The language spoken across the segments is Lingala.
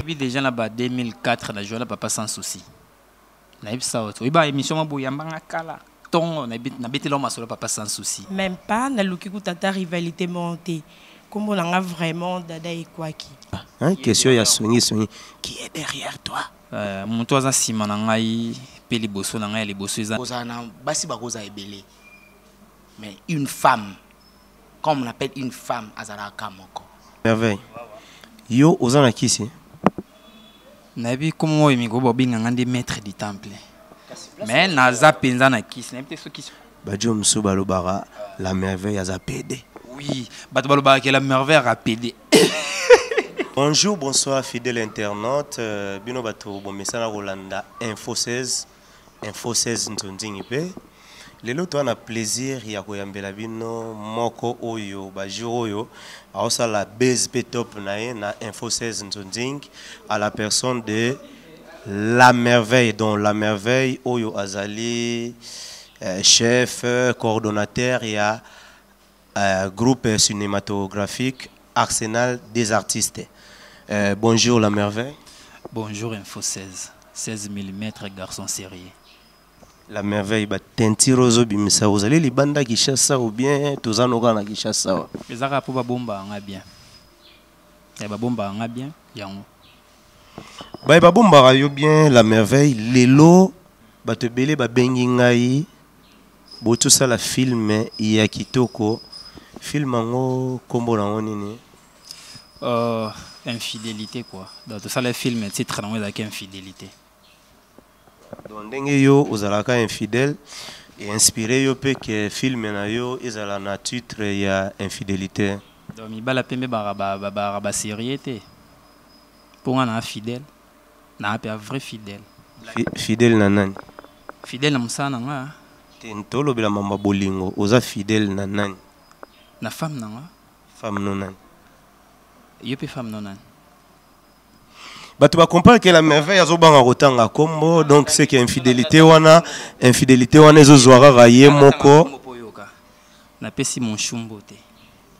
Oyebi déjà na ba 2004 na joie na Papa Sans Souci. Nayebisa yo, oyeba émission moko boyambanga kala ntongo nabetela yo masolo Papa Sans Souci. Même pas, naluki kuta ata rivalité moko te. Kombo na nga vraiment Dada Ekwaki. Hein, question ya songi songi, qui est derrière toi? Moto aza nsima na ngai mpe liboso na ngai ya liboso eza Kozala na basi bakozala ebele, mais une femme, comme on appelle une femme, azalaka moko. Merveille, yo oza na kisi? Nayebi kombo oyo mikolo babenganga nde maître du temple, mais naza mpenza na kisi, nayebi te soki bajo mosusu balobaka La Merveille aza pédé. Oui, bato balobaka ke La Merveille aka pédé. Bonjour, bonsoir fidèle internaute, bino bato bomesana kolanda Info 16, Info 16 nzonzingi mpe lelo toza na plaisir ya koyambela bino moko oyo ba jour oyo aosala base mpe top na ye na Info 16 nzonzingi, à la personne de La Merveille. Donc La Merveille oyo azali chef coordonnateur ya groupe cinématographique Arsenal des artistes. Bonjour La Merveille. Bonjour Info 16, 16 mm garçon sérieux. La Merveille, ba teinture ozobimisa, ozali libanda Kinshasa ou bien toza noka na Kinshasa wa? Ezaka po babomba nga bien. Ya babomba nga bien yango. Ba babombaka yo bien La Merveille. Lelo bato ebele babengi ngai botosala film ya kitoko. Film yango kombo nango nini? Infidélité quoi. Donc tosala film titre nango ezalaki Infidélité. Donc ndenge yo ozalaka infidèle et inspiré yo mpe ke film na yo ezala na titre ya Infidélité. Donc mibala pembe baka ba sérieux te. Mpo nga na fidèle, na mpe vrai fidèle. Fidèle na nani? Fidèle na mosala na nga. Te, tolobela mamba bolingo, oza fidèle na nani? Na femme na nga. Femme no nani? Yo mpe femme no nani? Bato bacomprendre que La Merveille azobanga kotanga kombo, donc c'est que infidélité wana, infidélité wana ezozwa kaka ye moko. Napesi monshumbo te.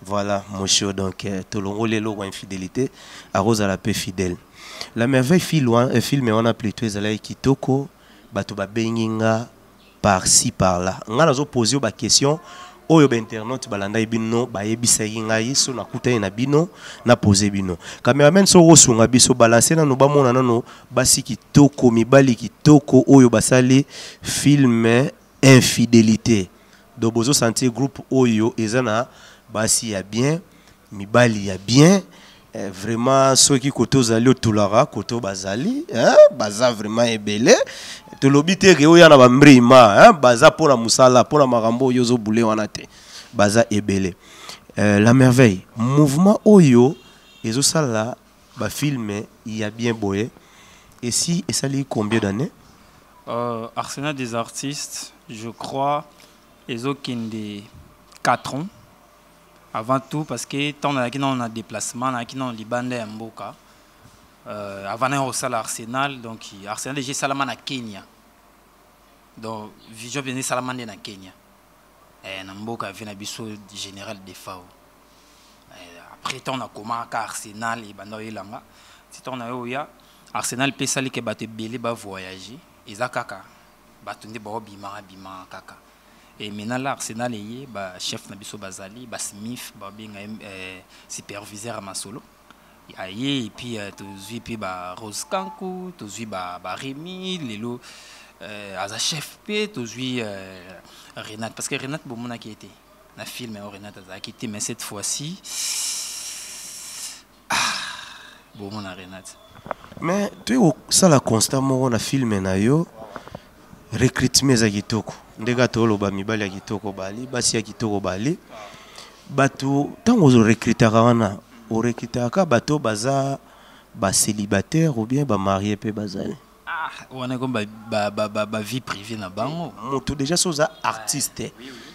Voilà monsieur, donc tolongoli eloko ya infidélité, akozala mpe fidèle. La Merveille, film wana plutôt ezalaki kitoko, bato babengi nga par-ci par-là. Nga nazopose yo baquestion oyo bainternaute balandaki bino bayebisaki ngai so nakutani na bino napose bino. Cameraman, soki osunga biso balance nano bamona nano basi kitoko, mibali kitoko oyo basali film Infidélité. Donc bozosentir groupe oyo eza na basi ya bien, mibali ya bien. Vraiment soki koto ozali otulaka koto bazali, hein, baza vraiment ebele. Tolobi te ke oya na bambrima, hein, baza mpona mosala, mpona makambo oyo ozobule wana te, baza ebele. La Merveille, mouvement oyo ezosala bafilme ya bien boye esi esali combien d'années? Arsenal des artistes, je crois ezokende 4 ans avant tout, parce que tant nazalaki nano na déplacement, nazalaki nano libanda ya mboka avant nayo kosala Arsenal. Donc Arsenal déjà esalama na Kenya, donc vision mpenza esalama nde na Kenya, na mboka ave na biso Général Defao. Après ntango nakomaka Arsenal ebanda oyelanga ti ntango na yo oya Arsenal mpe esali ke bato ebele bavoyage, eza kaka bato nde baobimaka bimaka kaka. Et maintenant là Arsenal eye bachef na biso bazali basmith babenga ye superviseur ya masolo aye, et puis tozwi mpe ba Rose Kanku, tozwi ba Remi lelo aza chef, mpe tozwi Renate, parce que Renate bomonaki ye te na film oyo, Renate azalaki te, mais cette fois-ci, ah, bomona Renate. Mais toyei kosala constat moko na film na yo, recrutement eza kitoko. Ndenge toloba mibali ya kitoko bali, basi ya kitoko bali, bato ntango ozorecrutaka wana, orecrutaka bato baza bacélibataire ou bien bamarie mpe bazali? Ah, wana comme ba vie privée na bango. Moto déjà so oza artiste,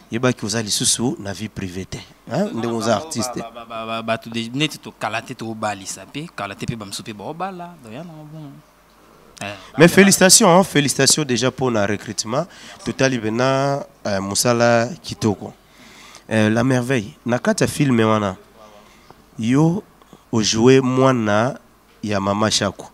yebaki oza lisusu na vie privée te, ndenge oza artiste. Bato neti tokala te, tobalisa mpe kala te, mpe bamosusu mpe baobala, donc ya nango bon. Mais félicitations, hein, félicitations déjà pour le recrutement. Totali bena mosala kitoko. La Merveille, na kati ya film wana, yo ojoué mwana Ya mama Shako,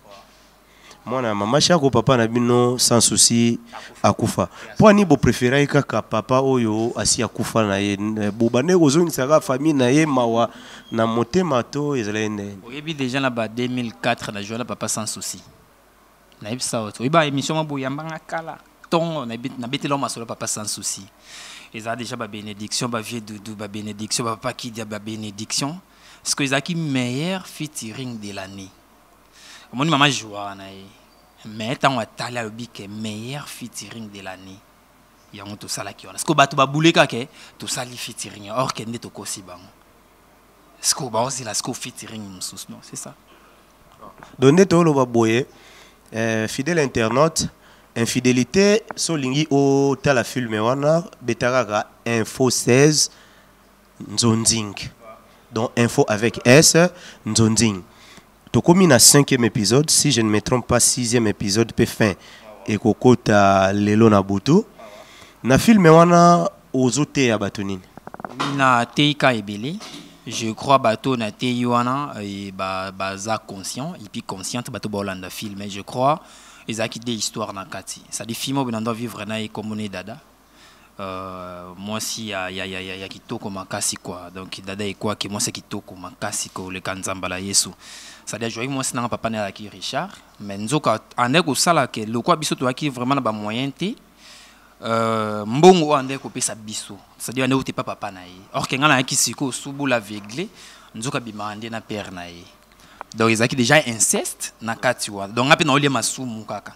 mwana ya mama Shako, papa na bino Sans Souci akufa. Mpo ani bopréféraki kaka papa oyo asi akufa na ye? Bobande kozongisaka famille na ye mawa na motema to ezalaki ndenge? Oyebi déjà na ba 2004 na joie na papa Sans Souci. Nayebisa yo, oyeba émission mwa boyambanga kala ntongo, nabetela yo masolo. Papa Sans Souci eza déjà babénédiction, bavieux Dudu babénédiction, bapapa Kidia babénédiction, parce que ezalaki meilleur featuring de l'année. Omoni mama jouaka na ye, mais ntango atali, alobi ke meilleur featuring de l'année yango tosalaki wana. Parce bato babule kaka tosali featuring, or ke nde tokosi bango. Siko baozela siko featuring mosusu. Non, c'est ça. Donc nde tooloba boye, fidèle internaute, Infidélité, so olingi otala film wana, beta kaka Info 16 Nzonzing, donc Info avec S, Nzonzing. Tokomi na cinquième épisode, si je ne me trompe pas, sixième épisode mpe fin ekokota lelo na butu. Na film wana ozoteya bato nini? Na teika ebele. Je crois bato na tei wana baza conscient et puis consciente. Bato baolanda film, je crois ezalaki de histoire na kati, c'est-à-dire film oyo nando vivre na ye, komona Dada, mwasi ya kitoko makasi quoi. Donc Dada ekwaki mwasi ya kitoko makasi koleka Nzambala Yesu, c'est-à-dire joyaki mwasi nanga. Papa na azalaki Richard, mais nzoka andaki kosala ke lokwa biso toyaki vraiment na bamoyen te. Mbongo oyo andaki kopesa biso, c'est-à-dire andaki kotepa papa na ye, or ke ngai nayaki sikoyo subula aveugle, nzoka abimaka nde na père na ye. Donc ezalaki déjà inceste na kati wana. Donc ngai mpe naolia masumu kaka.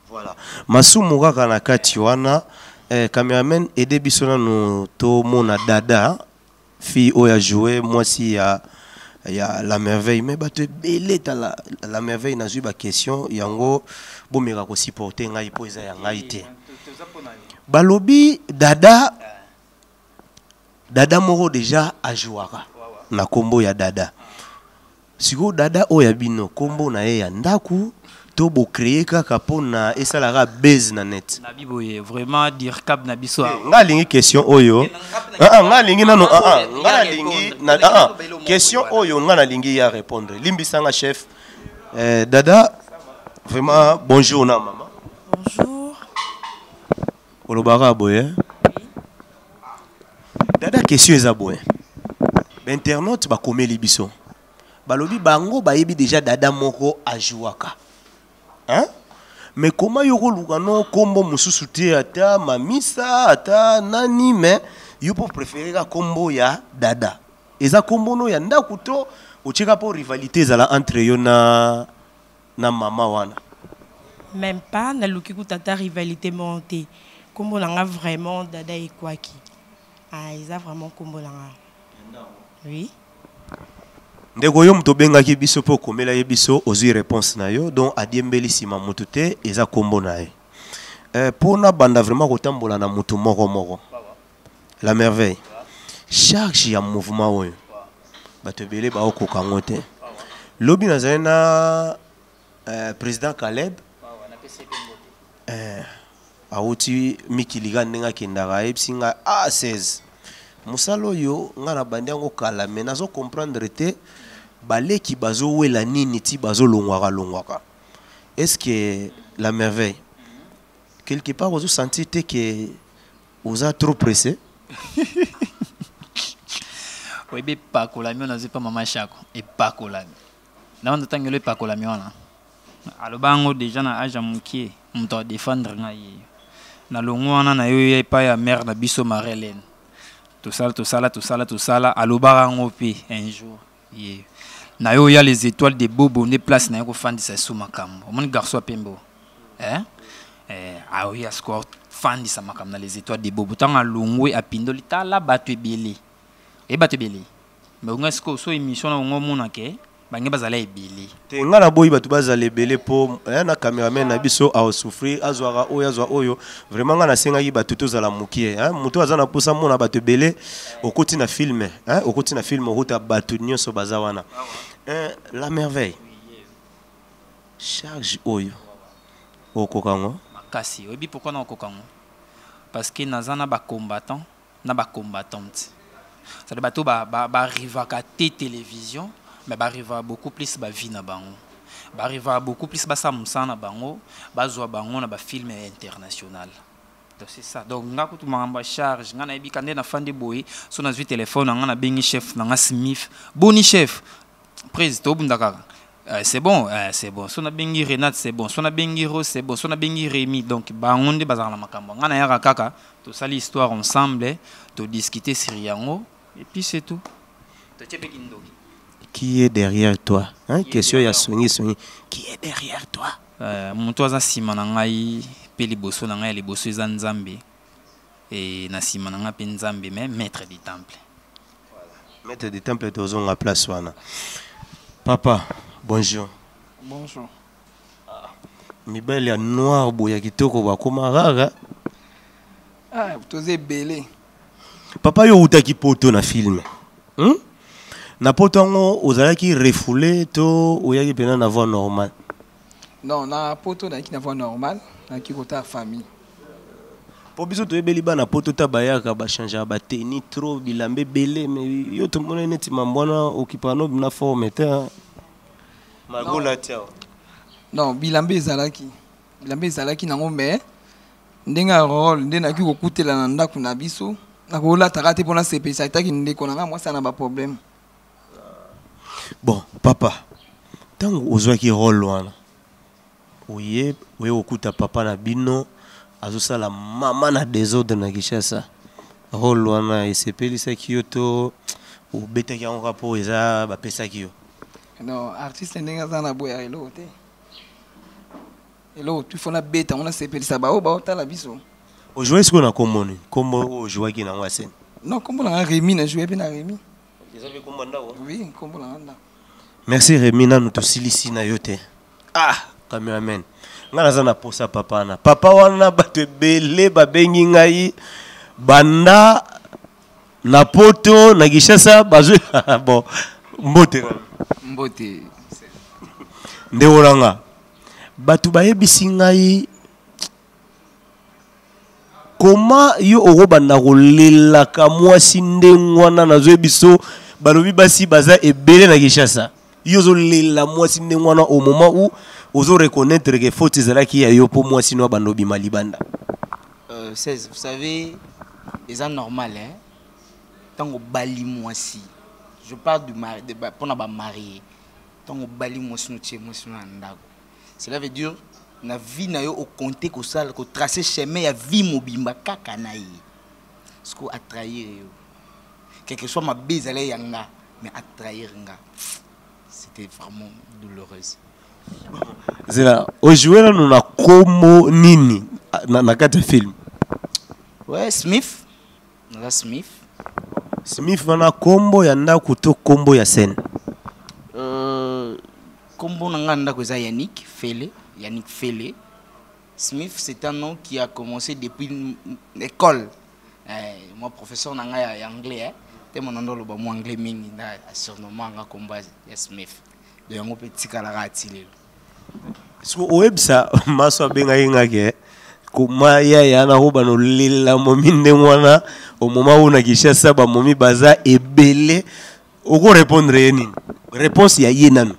Voilà, masumu kaka na kati wana. Cameraman, aide biso nanu tomona Dada, fille oyo ajoue mwasi ya La Merveille. Mais bato ebele, tala La Merveille, nazwi baquestion yango, bomeka kosupporte ngai mpo eza ya ngai te. Balobi Dada, Dada moko déjà ajouaka na nkombo ya Dada. Sikoyo Dada oyo ya bino, nkombo na ye ya ndako to bocréer kaka mpona esalaka base na net? Nabi boye, vraiment dircab na biso. Nga alingi question oyo. Nga alingi nano, nga nalingi question oyo, nga nalingi ya répondre. Limbisanga, chef. Dada, vraiment bonjour na mama. Bonjour. Olobaka boye. Dada, question eza boye: bainternaute bakomeli biso, balobi bango bayebi déjà Dada moko ajouaka, hein? Mais koma yo koluka no kombo mosusu te, ata Mamisa, ata nani, mais yo mpo préféré ka kombo ya Dada? Eza kombo no ya ndako to otieka mpo rivalité ezala entre yo na mama wana? Même pas, naluki kuta ata rivalité moko te. Nkombo na nga vraiment Dada Ekwaki. Ah, eza vraiment nkombo na nga, oui. Ndeko, yo moto obengaki biso mpo okomela ye biso, ozwi réponse na yo. Donc adiembeli nsima motu te, eza nkombo na ye. Mpo na banda vraiment kotambola na motu moko moko, La Merveille, charge ya mouvement oyo, bato ebele baokoka yango te. Lobi nazali na président Caleb, awuti mikili ka ndenge akendaka, ayebisi ngai: "A 16 mosala oyo ngai na bandi yango kala, me nazo comprendre te baleki bazowela nini ti bazolongwaka longwaka." Est ce que La Merveille, quelque part ozosentir te ke oza trop pressé? Oyebi, epakolami wana azwi mpa mama Shako, epakolami na wana, totangelo epakolami wana, aloba yango déjà na age ya mokie. Moto adéfendre ngai ye na longo wana na yo ya epai ya mare na biso Marie Hélène. Tosala, tosala, tosala, tosala, alobaka yango mpe un jour ye na yo oya Les Étoiles de Bobo, nde place na ye kofandisa esu makambo. Omoni garçon apembe, eh? Eh, aoya siko afandisa makambo na Les Étoiles de Bobo. Ntango alongwe, apindoli, tala bato ebele, oye bato ebele. Mais onga sikoyo so émission na ongo omona ke bange bazala ebele. Te, ngai naboyi bato bazala ebele mpo na cameraman na biso aosouffrir, azwaka oyo, azwa oyo. Vraiment ngai nasengaki bato tozala mokie. Moto aza na mposa mona bato ebele, okoti na film, okoti na film, okota bato nyonso baza wana. La Merveille, charge oyo okoka yango? Makasi. Oyebi pourquoi na okoka yango? Parce que naza na bacombattant na bacombattante, c'est-à-dire bato barivaka te télévision, mais barivaka beaucoup plus bavie na bango. Baarrivaka beaucoup plus basala mosala na bango, bazwa bango na bafilme international. Donc c'est ça. Donc nga kutu makambo ya charge, nga nayebi ka nde nafandi boye, so nazwi telefone na nga, nabengi chef na nga Smith. Boni chef, prise tobunda kaka. C'est bon, c'est bon. So nabengi Renate, c'est bon. So nabengi Rose, c'est bon. So nabengi Rémi. Donc bango nde bazala na makambo. Nga nayaka kaka, tosali histoire ensemble, todiscuter sur yango, et puis c'est tout. Totie mpe kindoki. Qui est derrière toi, hein? Qui est Question ya derrière songi songi. Qui est derrière toi? Moto aza nsima na ngai mpe liboso na ngai, ya liboso eza Nzambe, e na nsima na ngai mpe Nzambe, mais maître du temple. Maître du temple, tozonga place wana. Papa, bonjour. Bonjour. Mibali ya noir boye ya kitoko bakoma rare. Ah, toza ebele. Papa, yo outaki Poto na film, Na Poto yango ozalaki refoulé to oyaki mpena na voie normale? Non, na Poto nayaki na voie normale, nayaki kota famille. Mpo biso toyebeli bana Poto ta bayaka bachangeaka bateni trop, bilamba ebele, mais yo tomoni neti mambo wana okipaka no na forme te, hein? Magola ti awa. Non, bilamba ezalaki, bilamba ezalaki nango, mais ndenge ya role nde nayaki kokutela na ndako na biso, nakolataka te mpona sepelisa etaki ndeko na ngai mwasi na baproblème. Bon, papa, ntango ozwaki role wana, oye kokuta papa na bino azosala mama na désordre na Kinshasa, role wana esepelisaki yo to obetaki yango kaka mpo eza bapesaki yo? Non, artiste ndenge aza na boya eloko te, eloko tu fo nabeta yango, nasepelisa bao baotala biso. Ojoué sikoyo na kombo nini? Kombo oyo ojouaki nango ya scène? Non, kombo na nga Rémi, na joue mpe na Rémi. Eza mpe kombo ya ndako? Oui, kombo na nga ndako. Merci Rémi. Nanu tosilisi na yo te. Ah, cameraman, ngai naza na posa papa wana. Papa wana, bato ebele babengi ngai banda na Poto, na Kinshasa, bazwi. Bon, mbote. Mbote. Ndeko na nga, bato bayebisi ngai koma yo okobanda kolelaka mwasi ndenge wana. Nazoyebi biso, balobi basi baza ebele na Kinshasa, yo ozolela mwasi ndenge wana au moment où ozo reconnaître que faute ezalaki ya yo mpo mwasi no abanda obima libanda. 16, vous savez, eza normal, hein? Ntango obali mwasi, je parle du mari, de, mpona bamarie, ntango obali mwasi no, tie mwasi no na ndako, cela veut dire na vie na yo okonte kosala kotrace chemin ya vie mobimba kaka na ye. Siko atrahir yo, quelque soit mabe ezali ya nga, mais atrahir nga, c'était vraiment douloureuse. Zela, ojoue nanu na kombo nini na kati ya film? Ouais, Smith, naza Smith. Smith wana kombo ya ndako to kombo ya scène? Kombo na nga ndako eza Yannick Fele, Yannick Fele. Smith, c'est un nom qui a commencé depuis l'école. Eh, moi professeur na nga ya anglais, eh, te mon ndo loba mo anglais mingi nda surnommant nga kombo ya Smith. Donc yango pe tikalaka ati lelo. Soki oyebisa maso abengaki nga ke koma yaya na koba nolela momi ndenge wana au moment où na Kinshasa bamomi baza ebele, okorépondre ye nini? Réponse ya ye nanu.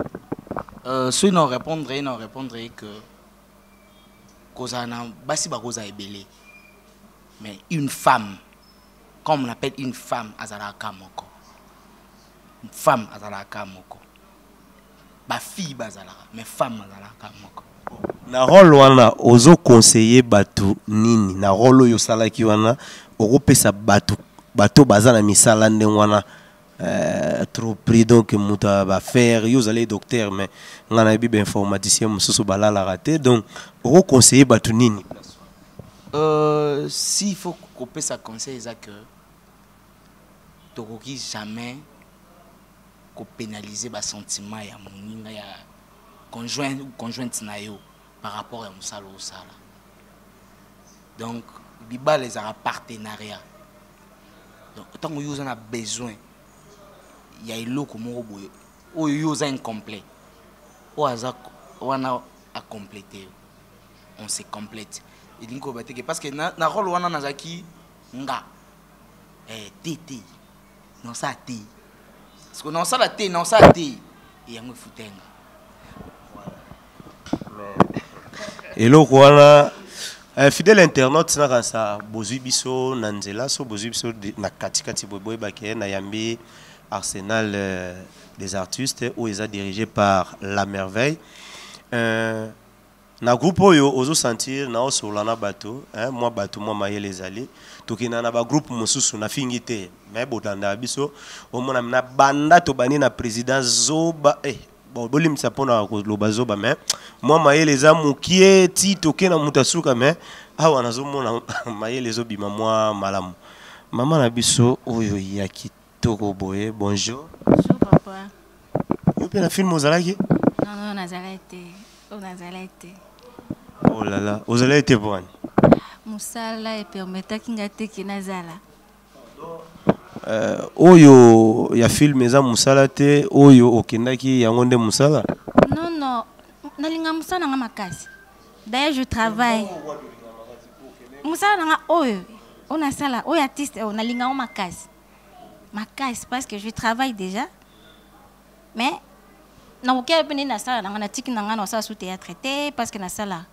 Soki na répondre ye, na répondre ye que kozala na basi bakozala ebele, mais une femme, comme on appelle une femme, azalaka moko. Femme azalaka moko, bafille bazalaka, mais femme azalaka moko. Na rôle wana ozoconseille bato nini? Na rôle oyo osalaki wana, okopesa bato, bato baza na misala ndenge wana, trop pris, donc moto ya bafaire, yo ozali docteur, mais ngai nayebi bainformaticien mosusu balalaka te, donc okoconseille bato nini? S'il faut kopesa conseil, eza que tokoki jamais kopénaliser basentiment ya moninga, ya conjoint ou conjointe na yo par rapport ya mosala osala. Donc libala ezalaka partenariat. Donc ntango yo oza na besoin ya eloko moko boye oyo yo oza incomplet, oyo aza wana acomplete yo, on se complète. Elingi koloba te ke parce que na rôle wana nazalaki nga te te, naosala te, parce que naosala te, naosala te, yango efuta nga. Eloko wana eh, fidèle internaute, nakanisa bozwi biso na nzela, so bozwi biso na katikati boye, boyebaki ye nayambi Arsenal des artistes oyo eza dirigé par La Merveille. Na groupe oyo ozosentir naosolola na bato, hein, mwa bato mwa mayele ezali. Tokenda na bagroupe mosusu, nafingi te, mais bolandaka biso, omona na banda tobandi na président zoba, bon, bolimbisa mpona koloba zoba, mais mwa mayele eza mokie ti toke na moto asuka, mais awa nazomona mayele ezobima mwa malamu. Mama na biso oyo ya kitoko boye, bonjour. Bonjour papa. Yo mpe na film ozalaki? Non, non, nazalaki te. Oyo nazalaki te. Oh là là, ozalaki te mpo wani? Mosala epermetaki nga te ke nazala. Oyo ya film eza mosala te, oyo okendaki yango nde mosala? Non, non, nalinga mosala nanga makasi. D'ailleurs je travaille. Mosala nanga oyo, oyo nasala, oyo artiste oyo nalinga yango makasi. Makasi parce que je travaille déjà. Mais nakoki mpe nde nasala nanga, natiki na nga na kosala sous théâtre te parce que nasala.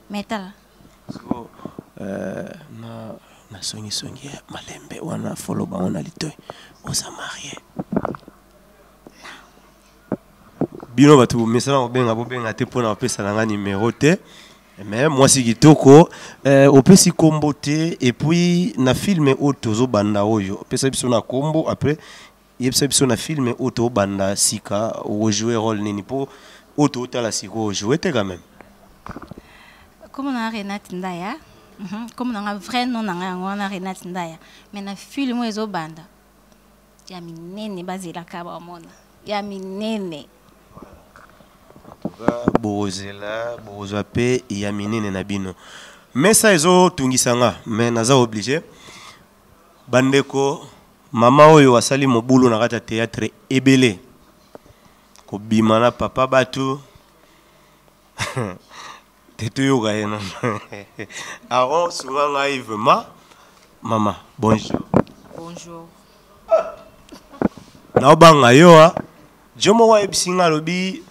Mais tala. So, na na songisongi ya malembe wana folo bango na litoi, oza marié? Bino bato bomesana kobenga, bobenga te mpona kopesa na nga numéro te. Mais mwasi kitoko, opesi kombo te, et puis na film oyo tozobanda oyo opesa biso na kombo, après yebisa biso na film oyo tobanda sika ojouer rôle nini, mpo oyo totala sikoyo ojouer te quand même. Kombo na nga Renate Ndaya. Kombo na nga vrai nom na nga yango wana Renate Ndaya. Mais na film oyo ezobanda ya minene, bazelaka bamona ya minene. Bozela, bozwa mpe ya minene na bino. Mesa ezotungisa nga, mais naza obligé. Bandeko, mama oyo asali mobulu na kati ya théâtre ebele, kobima na papa bato te, toyoka ye nano. Aron sunga ngai vraiment. Mama, bonjour. Bonjour. Naobanga yo a jo moko ayebisi nga, alobi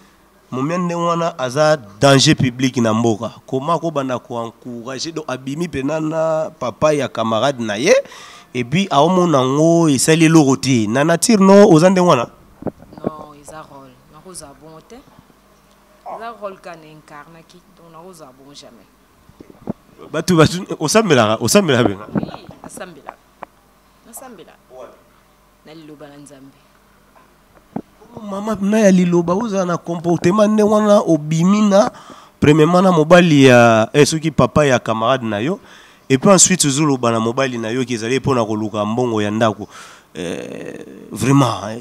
momia ndenge wana aza danger public na mboka, koma akobanda koencourage. Donc abimi mpena na papa ya camarade na ye, et puis aomona yango esali eloko te na nature. No, oza ndenge wana? Non, eza rôle, nakozala bongo te. Eza rôle ka na incarnaki, donc nakozala bongo jamais. Bato osambelaka, osambelaka mpenza? Oui, asambelaka, nasambelaka na liloba na Nzambe. Mama na ya liloba, ozala na comportement ndenge wana, obimi na premièrement na mobali ya soki papa ya camarade na yo, et puis ensuite ozoloba na mobali na yo ki ezali mpona koluka mbongo ya ndako. Vraiment,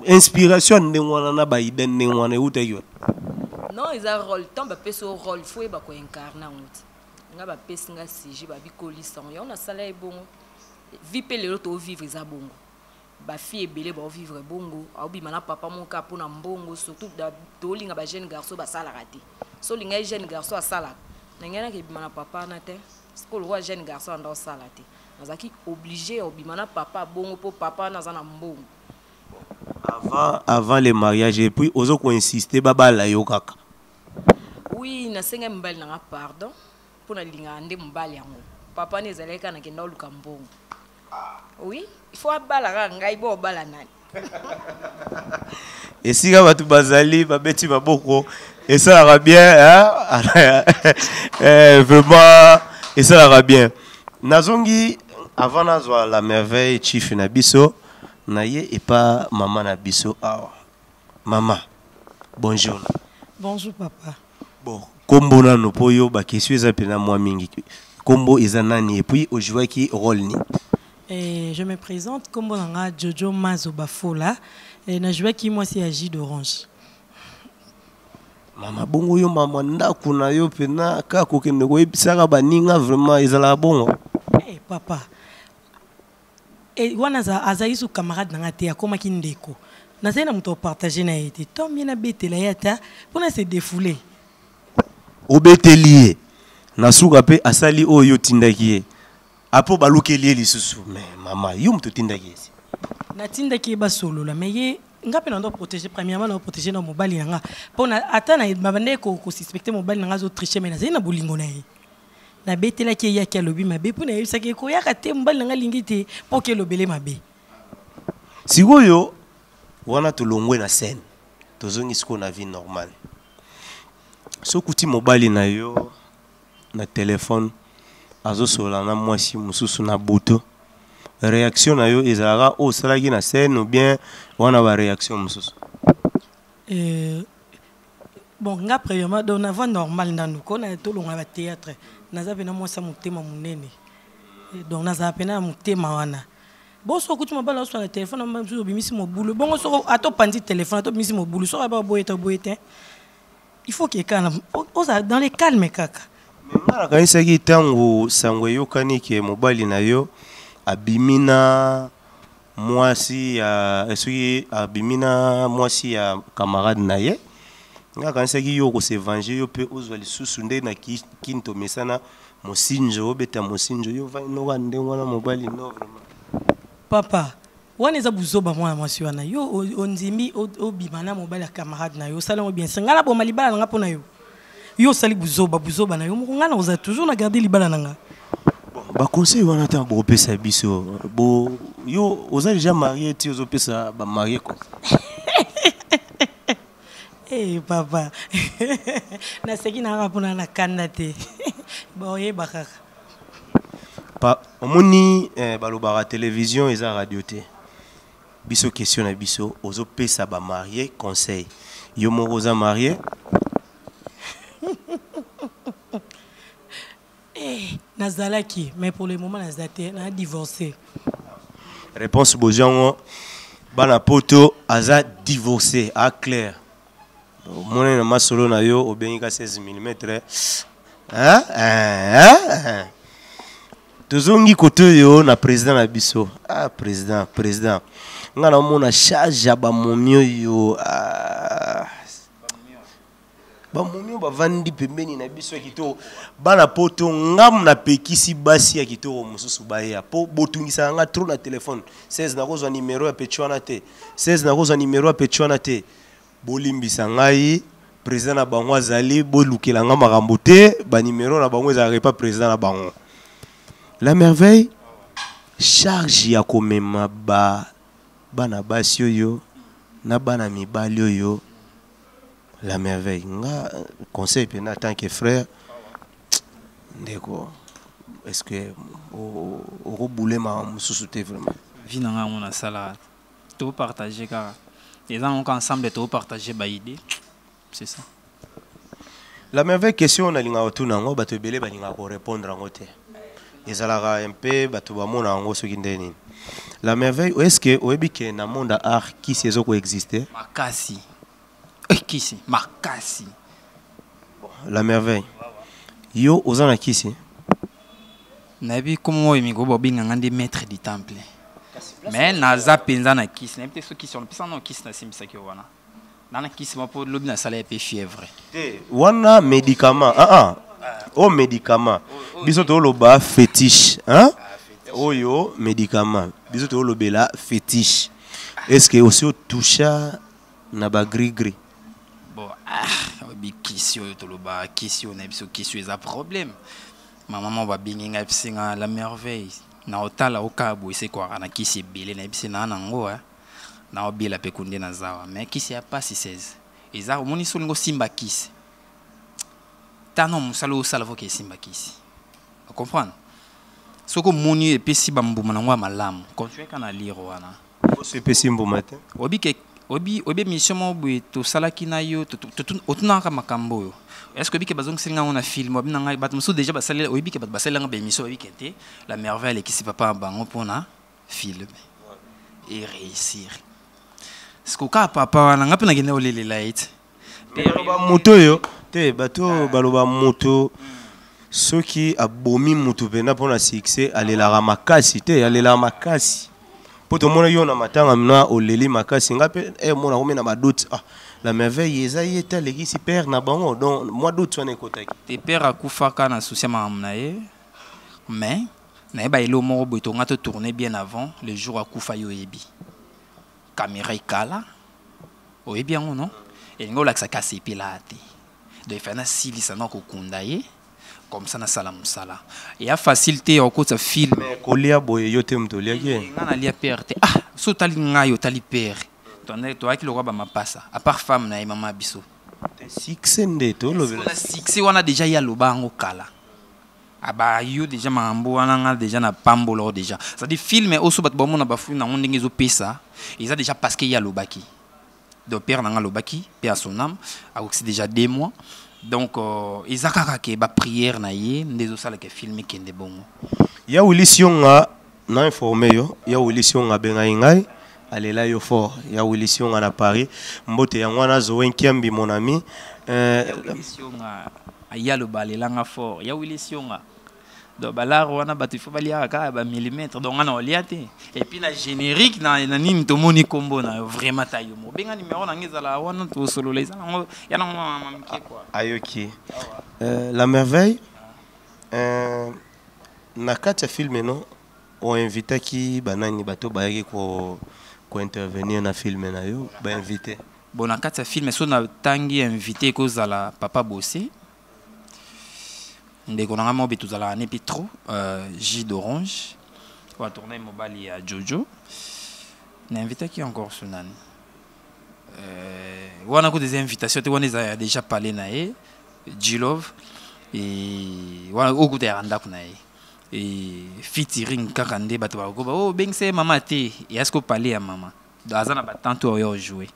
inspiration ya ndenge wana na baide ndenge wana eutaki wapi? Non, eza rôle. Ntango bapesi yo rôle, faut oyeba koincarne yango ti nga bapesi nga sujet, babikolisa yango, yango nasala ye bongo. Vie mpe lelo toovivre eza bongo, bafille ebele baovivre bongo, aobima na papa moko kaka mpona mbongo. Surtout tolinga bajeune garçon basalaka te. So olinga ye jeune garçon asalaka, na ngai naka ebima na papa wana te. Sikoyo lokola jeune garçon anda osala te, nazalaki obligé ya obima na papa bongo mpo papa wana aza na mbongo. Avant le mariage, et puis ozo koinsiste babala yo kaka? Oui, nasengai mobali nanga pardon mpo nalingaka nde mobali yango. Papa wana ezalaki kaka nakenda oluka mbongo. Oui, il faut abala kaka ngai, bo obala nani? Esika bato bazali babeti maboko, esalaka bien, hein? Vraiment esalaka bien. Nazongi avant nazwa La Merveille chief na biso na ye epa mama na biso awa. Mama, bonjour. Bonjour papa. Bon, kombo nano mpo yo baquestion eza mpena mwa mingi. Kombo eza nani, et puis ojouaki rôle nini? Et je me présente, kombo nanga Jojo Mazo Bafola, et na jouaki mwasi ya Jus d'orange. Mama, bongo yo mama ndako na yo mpena kaka kokende koyebisaka baninga, vraiment ezalaka bongo? Eh, papa, wana azalaki su camarade nanga te, akomaki ndeko. Nazali na moto opartage na ye te, to mie nabetela ye ata mpona se défouler. Obeteli ye, na suka mpe asali oyo yo otindaki ye, apo balukeli ye lisusu. Mais mama, yo moto otindaki ye si? Natindaki ye basolola, mais ye Nga mpe nando protéger, premièrement na protéger na mobali na nga, mpo na ata na babandaki kosuspecte mobali na nga azotriche, mais nazali na bolingo na ye. Nabetelaki, eyaki, alobi mabe mpo nayebisaki ekoyaka te, mobali na nga alingi te mpo ke elobele mabe. Sikoyo wana tolongwe na scène, tozongi sikoyo na vie normale. Soki okuti mobali na yo na telefone azosolola na mwasi mosusu na butu, réaction na yo ezalaka oyo osalaki na scène ou bien wana baréaction mosusu? Bon, nga premièrement, donc na voie normale nanu ko na tolonga ba théâtre, naza pena mwasi ya motema monene. Donc nazala pena ya motema wana. Bon, soki okuti mobali azosala na telefone na mosusu, obimisi mobulu bongo. Soko ata opandi telefone, ata obimisi mobulu, soki aba boye te, boye te, il faut ke kaka ozala dans le calme kaka. Mais nga nakanisaki ntango sango eyokani ke mobali na yo abimi na mwasi ya, soki abimi na mwasi ya camarade na ye, nga nakanisaki yo okose venger, yo mpe ozwa lisusu nde na kini tomesana mosinjo, obeta mosinjo, yo vainoka ndenge wana mobali no vraiment. Papa, wana eza buzoba. Mwana mwasi wana, yo ondimi obima na mobali ya camarade na yo, osali yango bien. Se ngai naboma libala na nga mpo na yo? Yo osali buzoba, buzoba na yo moko. Ngai nakozala toujours na garde libala na nga. Baconseil wana ntango bokopesa biso bo, yo oza déjà marié ti ozopesa bamarie conseil? Eh papa, naseki na kaka mpona na kanda te, baoyeba kaka. Pa omoni, balobaka télévision eza radio te. Biso question na biso, ozopesa bamarie conseil, yo moko oza marié? Eh, nazalaki, mais pour le moment naza te, na divorcé. Réponse bozwi yango, bana poto, aza divorcé a clair. Omoni na masolo na yo obengi ka 16 mm, hein? Hein? Hein? Tozongi kote oyo na président na biso. Ah, président, président, nga naomona charge ya bamomi oyo. Ah, bamomi oyo bavandi pembeni na biso ya kitoko, bana poto, ngamu napekisi basi ya kitoko mosusu baya mpo botungisaka nga trop na telefone. 16 nakozwa nimero ya pechi wana te, 16 nakozwa nimero ya pechi wana te. Bolimbisa ngai, président na bango azali, bolukela nga makambo te. Banimero na bango ezalaka epa président na bango. La Merveille, charge ya komema ba bana basi oyo na bana mibali oyo, La Merveille, nga conseil mpena en tant que frère, ndeko, est ce que okobulema mosusu te vraiment? Vie na ngai yango nasala, topartage kaka, eza nango ensemble, topartage baidée, c'est ça. La Merveille, question nalingaka kotuna yango, bato ebele balingaka korépondre yango te, ezalaka mpe bato bamona yango soki nde nini. La Merveille, est ce que oyebi ke na monde ya art kisi ezokoexiste? Makasi. Kisi makasi. La Merveille, yo oza na kisi? Nayebi komo oyo mikolo babenganga nde maître du temple, mais naza mpenza na kisi, nayebi te soki kisi wana pesa nano kisi nasimbisaki yo wana, na kisi moko mpo lobi nasala ye mpe fièvre. Te, wana médicament. Ah ah, oyo médicament, biso toloba fétiche, hein? Oyo médicament, biso tolobela fétiche. Est ce que osi otoucha na bagris-gris? Bon, ah, oyebi kisi oyo toloba, kisi oyo nayebi so kisi oyo eza problème. Mama moko babengi ngai, ayebisi nga: "La Merveille, na otala okaka boye, sekwaka na kisi ebele." Nayebisi naa nango naobela mpe kunde naza wa, mais kisi ya pasi 16 eza. Omoni, so olingi osimba kisi, tano mosala oyo osala, foke esimba kisi, ocomprendre? Soki omoni epesi bambuma nango ya malamu, continue kaka na lire wana. Oso epesi mbuma te? Oyebi ke oyebi émission moko boye tosalaki na yo, otunaka makambo oyo. Est ce que oyebi ke bazongiseli ngango na film? Oyebi na ngai bato mosusu déjà basaleli, oyebi ke bato basalelanga baémission, oyebi ke te, La Merveille alekisi papa na bango mpona film e réussir. Siko kaka papa wana, nga mpe nakende kolelela ye te. Baloba moto oyo te, bato oyo baloba moto soki abomi motu mpenza mpona succès alelaka makasi te, alelaka makasi. Mpo tomona yo na matanga na oleli makasi, nga mpe mona komi na badoute: ah, La Merveille eza ye te alekisi père na bango? Donc mwa doute wana ekotaki. Te, père akufaka na susi ya makambo na ye, mais nayeba eloko moko boye, tonga totourne bien avant le jour akufa. Yo oyebi caméra ekala. Oyebi yango non? Elingi olakisaka asepelaka te. Donc il fallait nasilisa na kokunda ye comme ça nasala mosala. Eya facile te ya kokotisa film. Mais kolia boye yo te moto oliaki ye? Nga nalia père te. Ah, so otali ngai otali père. Toyaki lokola ba mapasa à part femme na ye mama biso. Succès nde tolobela. Wana succès wana déjà ye aloba yango kala. Aba yo déjà makambo wana nga déjà na pambola oyo déjà. C'est-à-dire film oyo so bato bamona bafui nango ndenge ezopesa eza déjà parce que ye alobaki. Donc père nanga alobaki, paix à son âme, akokisi déjà 2 mois. Donc eza kaka ke ba prière na ye nde ezosala ke film ekende bongo. Ya Willy Sionga na informé yo, ya Willy Sionga abengai ngai, alela yo fort. Ya Willy Sionga na Paris, mbote yango wana Zoé Nkiambi mon ami. Ya Willy Sionga aya loba alelanga fort. Ya Willy Sionga. Donc balaro wana bato il faut baliaka kaka ba millimètre, donc nga na olia te. Et puis na générique na na nini tomoni kombo na yo vraiment ta yo mo. Benga numéro na ngezala wana to solola eza nango ya nango mama mike quoi. Ayoki. La merveille na kati ya film no o invitaki banani bato bayaki ko ko intervenir na film na yo ba invité. Bon na kati ya film so na tangi invité kozala papa Bossé. Ndeko na nga moko tozalaka ne mpe trop jus d'orange oyo atourne mobali ya Jojo. Na invitaki encore so nani wana kuta eza invitation te, wana eza déjà parlé na ye G-Love et wana oyo kuta yaka ndako na ye et featuring kaka nde bato bakokoba oh bengisa ye mama te et est-ce que parler ya mama donc aza na ba tante oyo jouer.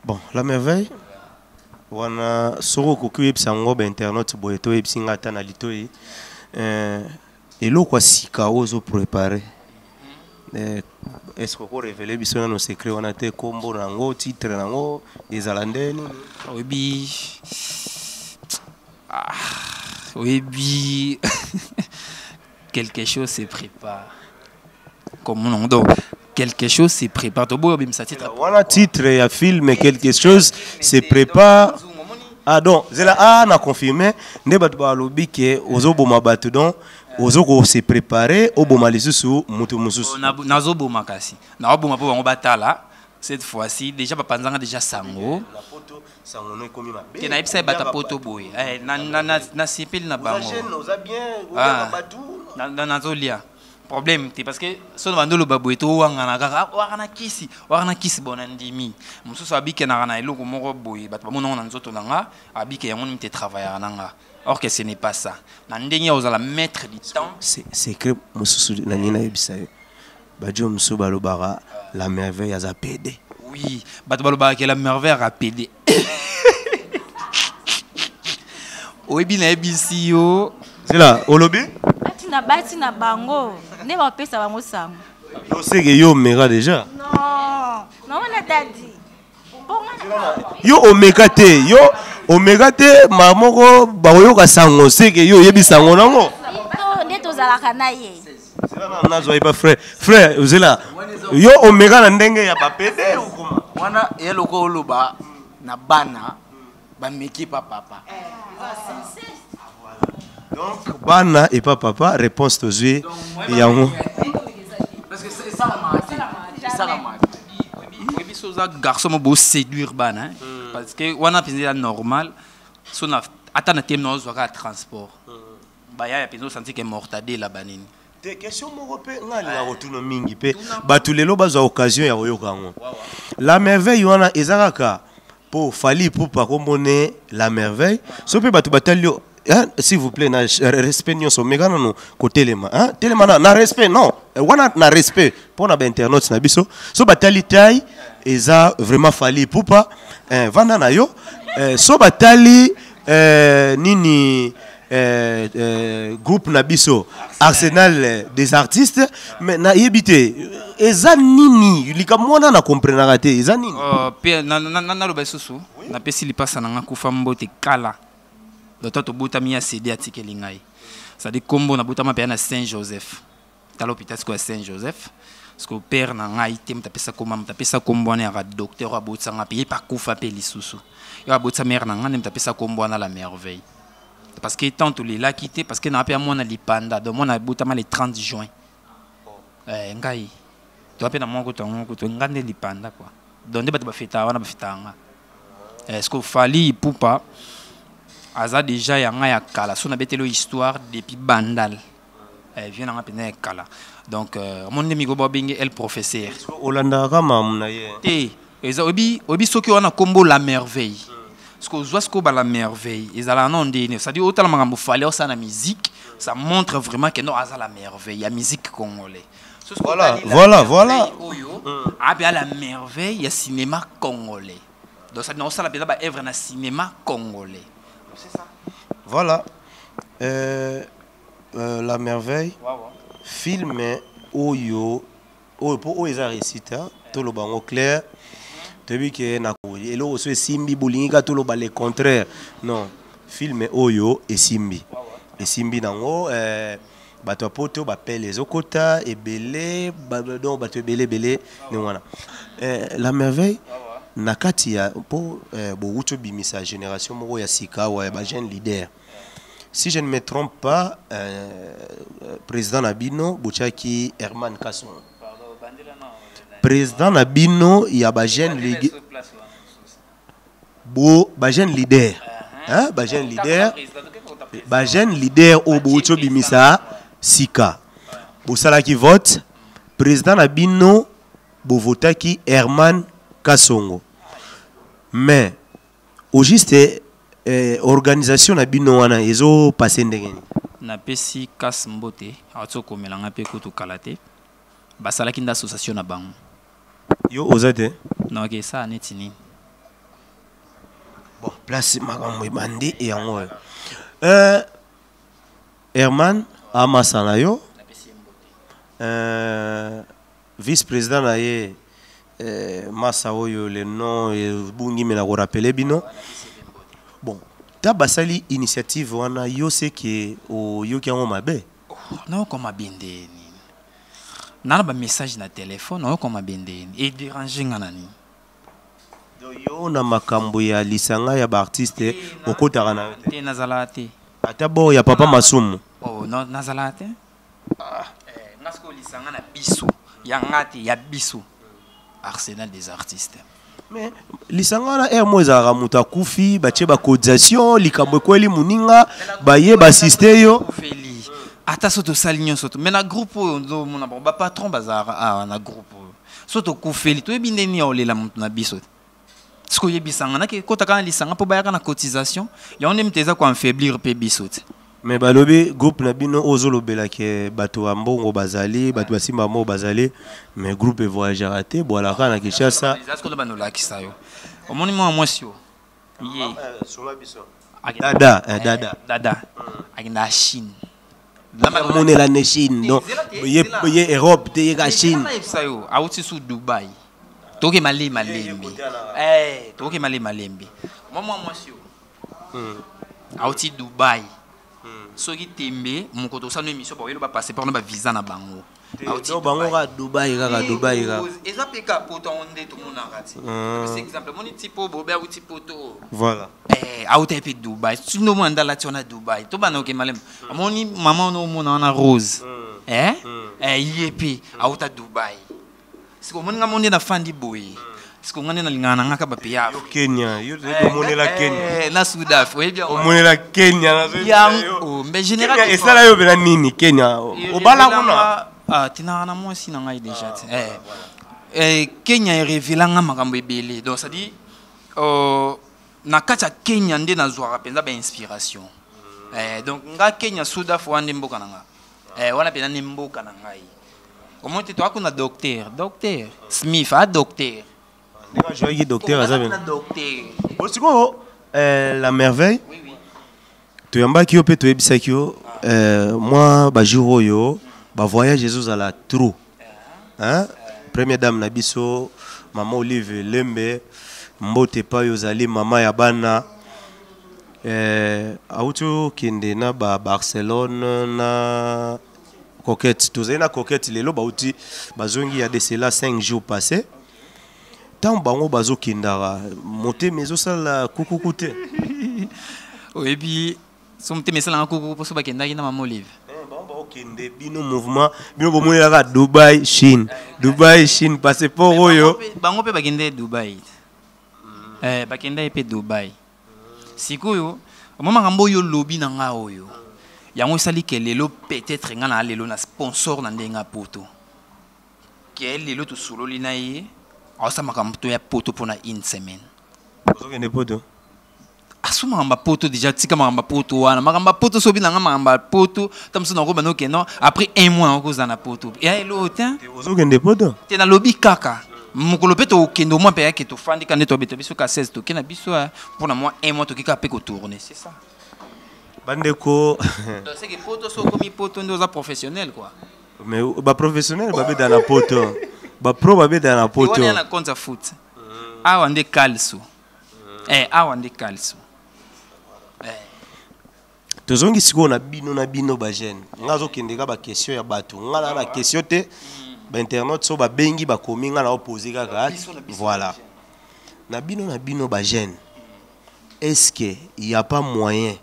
Bon la merveille wana soko okoki oyebisa yango ba internaute boye to oyebisi nga ata na litoyi eloko ya sika oyo ozo préparer est-ce que oko révéler biso nano secret wana te, kombo na yango, titre na yango ezala nde nini? Oyebi, ah, oyebi quelque chose se prépare. Comme on donc quelque chose se prépare. Toboyo bimisa titre. Voilà titre ya film quelque chose se prépare. Ah donc zela ah na confirmé nde bato balobi ke ozoboma bato donc ozoko se préparer oboma lisusu mutu mususu. Nazoboma kasi. Naoboma po bango batala. Cette fois-ci déjà bapanzanga déjà sango. Na poto sango no ekomi mabe. Te nayebisa ye bato ya poto boye. Eh, na, na, na, na sepeli na bango. Oza jeune, oza bien, Ah. oliaka bato. Na, na, nazolia. Problème te parce que sono bandolo baboye to wangana kaka, ah, waka na kisi, waka na kisi bona ndimi. Mosusu abikenaka na eloko moko boye, bato bamona ngo na nzoto na nga, abike yango nini te travaillaka na nga. Or que ce n'est pas ça. Na ndenge ya ozala maître du temps. C'est secret mosusu na nini nayebisa yo. Bajo mosusu balobaka la merveille aza PD. Oui, bato balobaka ke la merveille aza PD. Oyebi nayebisi yo. Zela, olobi? Bati na bati na bango, nde bapesa bango sango. Yo seke yo omeka déjà? Non, non wana dadi. Yo omeka te, yo omeka te, ma moko bakoyoka sango seke yo oyebi sango nango. To nde tozalaka na ye. Zela na nazwa ye ba frère. Frère, zela. Yo omeka na ndenge ya ba PD ou comment? Wana eloko oloba na bana bameki pa papa. Donc bana et pas papa, réponse tozwi yango. Parce que c'est ça la maladie. C'est ça la maladie. Oui, biso oza garçon mo bo séduire bana, hein. Parce que wana penza normal so na ata na thème na ozwaka transport. Ba ya penza senti que mortadela banini. Te question moko pe nga alinga kotuna mingi pe bato lelo bazwa occasion ya koyoka yango. La merveille wana eza kaka po Fally Ipupa komone la merveille. So pe bato batali yo, hein, s'il vous plaît, na respect nyonso, meka nanu kotelema, hein, telema na respect, non, wana na respect po na ba internautes na biso. So batali taille eza vraiment Fally Ipupa, hein, vanda na yo. So batali nini, groupe na biso Arsenal des artistes, mais na yebite eza nini likambo wana na comprenaka te eza nini? Pe, na, na, na, na loba susu, na pesi lipasa na nga kufa mbote kala. Docteur tobotami ya CD atikeli ngai. C'est-à-dire kombo na botama pe na Saint-Joseph. Tala hôpital siko ya Saint-Joseph. Parce que père na ngai te mutapesa koma mutapesa kombo wana ya docteur abotsanga pe ye pa kufa pe lisusu. Yo abotsa mère na ngai nde mutapesa kombo wana la merveille. Parce que tant les l'a quitté parce que n'a pas moi na lipanda donc moi na botama le 30 juin. Ngai. To pe na moi ko to ngo to ngande lipanda quoi. Donc nde bato bafetaka wana, bafetaka nga. Est ce que Fally Ipupa aza déjà ya nga ya kala? So nabeteli oyo histoire depuis Bandal, vieux na nga mpenza ya kala. Donc omoni nde mikolo babenge el professeur. Olandaka mamu na ye? Te, eza oyebi soki wana nkombo La Merveille, parce que ozwa sikoyo ba La Merveille ezalaka nano ndeni, c'est-à-dire otala makambo Fally osala na musique, ça montre vraiment que non, aza la merveille ya musique congolais. So, soki otali La Merveille oyo ape la merveille ya cinéma congolais, donc ça naosala mpenza baœuvre na cinéma congolais, c'est ça. Voilà. La Merveille, film oyo mpo oyo eza réussite, hein? Toloba yango clair, toyebi ke na eloko so esimbi, bolingi ka toloba le contraire. Non, film oyo esimbi, esimbi nango. Bato ya poto bapele ezokota ebele, donc bato ebele ebele ndenge wana. La Merveille, na kati ya mpo bowuti obimisa génération moko ya sika awa ya bajeune leader, si je ne me trompe pas, président na bino botiaki Herman Kasson, président na bino ya bajeune ligue, bo bajeune leader, hein, bajeune leader, bajeune leader oyo bouti obimisa sika, bosalaki vote, président na bino bovotaki Herman Kasongo. Mais au juste, organisation na bino wana ezopase ndenge nini? Napesi kas mbote, awati okomelanga mpe kutu kala te, basalaki nde association na bango. Yo oza te? Naoke esala neti nini? Bon, place makambo ebandi yango oyo. Herman amasa na yo, vice président na ye, masa oyo le nom ebungi, me na korappeler bino. Bon, ta basali initiative wana, yo seke oyoki yango mabe? Naokoma bende nini nana bamessage na telefone, naokoma bende nini edérange nga na nini? Donc yo na makambo ya lisanga ya baartiste okotaka na yo te? Te, nazalaka te. Ata bo ya papa Masumu? Oh, no, nazalaka te. Nga sikoyo lisanga na biso ya nga te, ya biso Arsenal des artistes. Mais lisanga wana, aire mo ezalaka moto akufi, batie bacotisation, likambo ekweli moninga, baye baassiste yo. Feli ata so tosali nyonso to, mais na groupe oyo nzomona bango bapatron bazalaka awa na groupe oyo. So tokufeli, toyebi nde nini ya kolela moto na biso te. Soki oyebisanga nake kota kaka na lisanga mpo bayaka na cotisation yango nde moto eza koaffaiblir mpe biso te. Mais balobi groupe na bino oyo ozolobelake, bato ya mbongo bazali, bato basimba mbongo bazali, mais groupe evoyageaka te, bwalaka na Kinshasa. Eza sikoyo banolakisa yo, omoni mwana mwasi oyo ye? Dada, dada. Dada akenda Chine. Amonela ne Chine, donc ye Europe te, ye ka Chine. Nayebisa yo, awuti su Dubai, toke malembe malembe, toke malembe malembe. Mwa mwasi oyo awuti Dubai, soki tembe moko tosala no émission, baoyelo bapasseport na bavisa na bango. Awuti bango kaka Dubai, kaka Dubai kaka. Eza mpe ka poto yango nde tomonaka ti. Napesi exemple, omoni tipo bobe awuti poto. Voilà. Awuta ye mpe Dubai, sindo omona nde alati wana Dubai. Tobanda oke malembe, omoni mama wana, omona wana Rose, ye mpe awuta Dubai. Siko omoni nga mo nde nafandi boye, siko nga nde nalingaka na nga ka bapeya. Yo Kenya, yo omonela Kenya. Na Sudaf, oyebi yango. Omonela Kenya. Yango mais général. Kenya esala yo mpena nini? Kenya obala kuna? Ah, tinaka na mwasi na ngai déjà te. Kenya erevelanga makambo ebele, donc c'est à dire na kati ya Kenya nde nazwaka mpenza bainspiration. Donc nga Kenya, Sudaf wana nde mboka na nga. Wana mpenza nde mboka na ngai. Omoni te, toa kuna docteur Smith, a docteur. Ndenge azwaki docteur aza na docteur. Bon, sikoyo, La Merveille, toyambaki yo mpe toyebisaki yo, mwa bajour oyo bavoyage ezozala trop, hein? Première dame na biso, mama Olive Lembe, mbote epai ozali, mama ya bana, auti okende na ba Barcelone na Coquette. Tozali na Coquette lelo, bauti bazongi ya de cela 5 jours passé. Ntango bango bazokendaka, motema ezosala kukuku te? Oyebi so motema esalanga kuku mpo so bakendaki na mama Olive. Bango baokende, bino mouvement, bino bomonelaka Dubai, Chine. Dubai, Chine, passeport oyo. Bango mpe bakende Dubai. Eh, bakenda mpe Dubai. Sikoyo, mwa makambo oyo olobi na nga oyo. Yango esali ke lelo peut-être nga na lelo na sponsor na ndenge ya poto. Ke lelo tosololi na ye, aosala makambo to ya poto mpona une semaine. Ozokende poto? Asu makambo ya poto déjà, tika makambo ya poto wana. Makambo ya poto sobi na nga makambo ya poto, ta mosusu nakoba noke non, après un mois nakozala na poto. Ya elo te. Ozokende poto? Te nalobi kaka. Mokolo mpe tokende omwa mpe yake tofandi ka nde tobeta biso ka 16 toke na biso mpona mwa un mois toke kaka mpe kotourner, c'est ça. Bandeko. Donc c'est que poto so okomi poto nde oza professionnel quoi. Mais ba professionnel babeta na poto. Ba pro babeta na poto. Wana na compte ya foot. Awa nde kalso. Eh, awa nde kalso. Eh. Tozongi sikoyo na bino na bino ba jeune. Nga azokende ka ba question ya bato. Nga na na question te. Ba internaute so babengi bakomi nga na opposer kaka. Voilà. Na bino na bino ba jeune. Est-ce que il y a pas moyen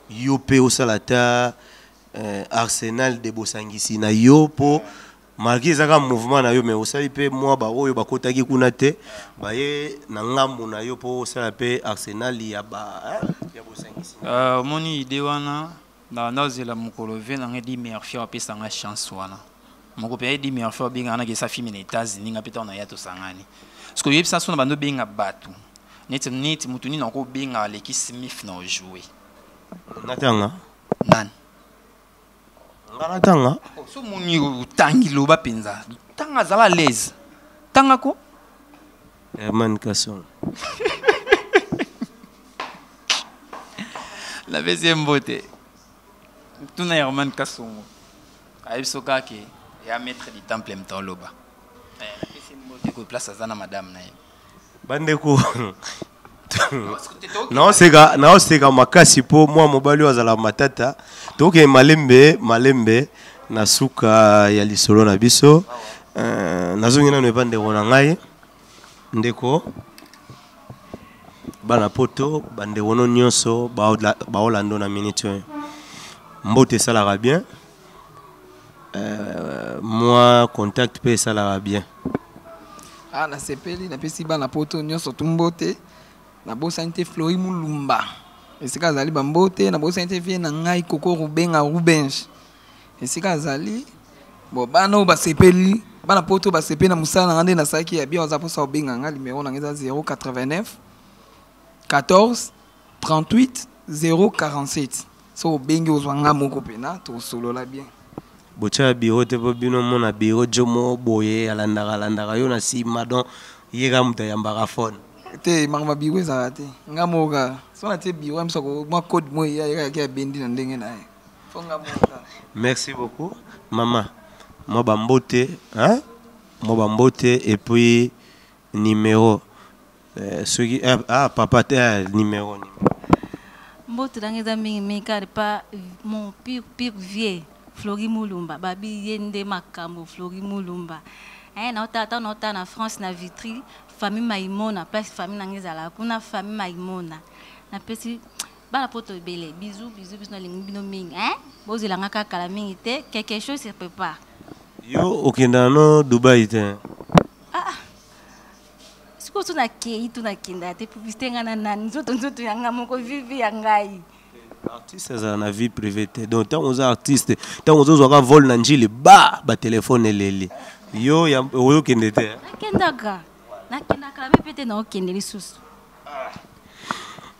yo pe osala ta Arsenal de bosangisi na yo po malgré ezaka mouvement na yo mais osali pe mwa ba oyo bakotaki kuna te baye na ngambo na yo po osala pe Arsenal ya ba ya bosangisi. Omoni idée wana na nazela mokolo ve na ngai di Murphy apesa nga chance wana. Moko pe di Murphy abenga na kesa film na États-Unis nga pe ta na ya tosangani. Parce que yebisa so na bando benga bato. Neti neti mutu nini ako benga aleki Smith na jouer. Natanga. Nani? Nga natanga. So moni otangi loba penza. Tanga zala à l'aise. Tanga ko? Herman Kasson. La bese mbote. Tuna Herman Kasongo. Ayebi so kaka ke ya maître du temple mtoloba. Eh, la bese mbote ko place azana madame na ye. Bandeko naoseka naoseka makasi mpo mwa mobali oyo azala matata. Tokende malembe malembe na suka ya lisolo na biso. Nazongi nano epa ndeko na ngai, ndeko bana poto, bandeko no nyonso baolando na minute oyo. Mbote esalaka bien, mwa contact mpe esalaka bien. Ah, nasepeli, napesi bana poto nyonso tu mbote. Nabosani te Flori Mulumba esika azali, bambote. Nabosani te vie na ngai Koko Rubenga Rubenge esika azali. Bon, bana oyo basepeli, bana poto basepeli na mosala na ngai nde nasalaki ya bien. Oza mposa obenga ngai, numero na ngai eza 089 14 38 047. So obengi ozwa ngai moko mpena tosolola bien. Botia ya bureau te po bino mona bureau jo moko boye alandaka alandaka yo na nsima, donc ye kaka moto ayambaka phone. Te, makambo ya bureau ezalaka te, nga moko kaka so natie bureau ya miso mwa code moko eya ye kaka abendi na ndenge na ye, fo nga moko kaka. Merci beaucoup mama, mwa bambote hein? Mwa bambote et puis numéro soki ah, papa te numéro, numéro. Mbote nanga eza mingi mingi kaka pa mon pire pire vieux Flori Mulumba, babi ye nde makambo Flori Mulumba. Eh, na ota na ota na France na Vitry, famille Maimona, place famille nanga ezala kuna famille Maimona. Na pesi bana poto ebele, bisous bisous bisous na lingi bino mingi hein. Bozela nga kaka kala mingi te, quelque chose se prépare. Yo okenda no Dubai te? Ah, sikoyo so nakei to nakenda te, publicité nga na nani, nzoto nzoto ya nga moko, vivi ya ngai. Artiste azala na vie privée te, donc ntango oza artiste, ntango ozozwaka vol na njili ba batelefone eleli yo oyokende te. Nakendaka, nakendaka me mpe te naokende lisusu.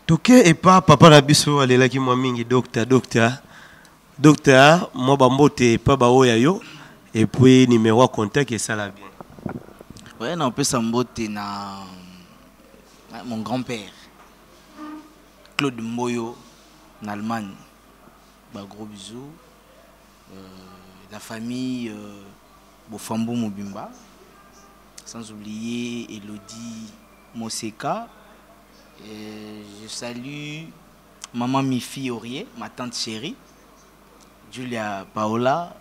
Toke epa papa na biso alelaki mwa mingi, docteur, docteur, docteur, mwa bambote epa baoya yo et puis numéro ya contact esala bien. Ouais, na opesa mbote na mon grand-père Claude Mboyo en Allemagne. Bah, gros bisous. La famille Bofambo Mobimba, sans oublier Elodie Moseka. Et je salue maman Mifi Aurier, ma tante chérie, Julia Paola,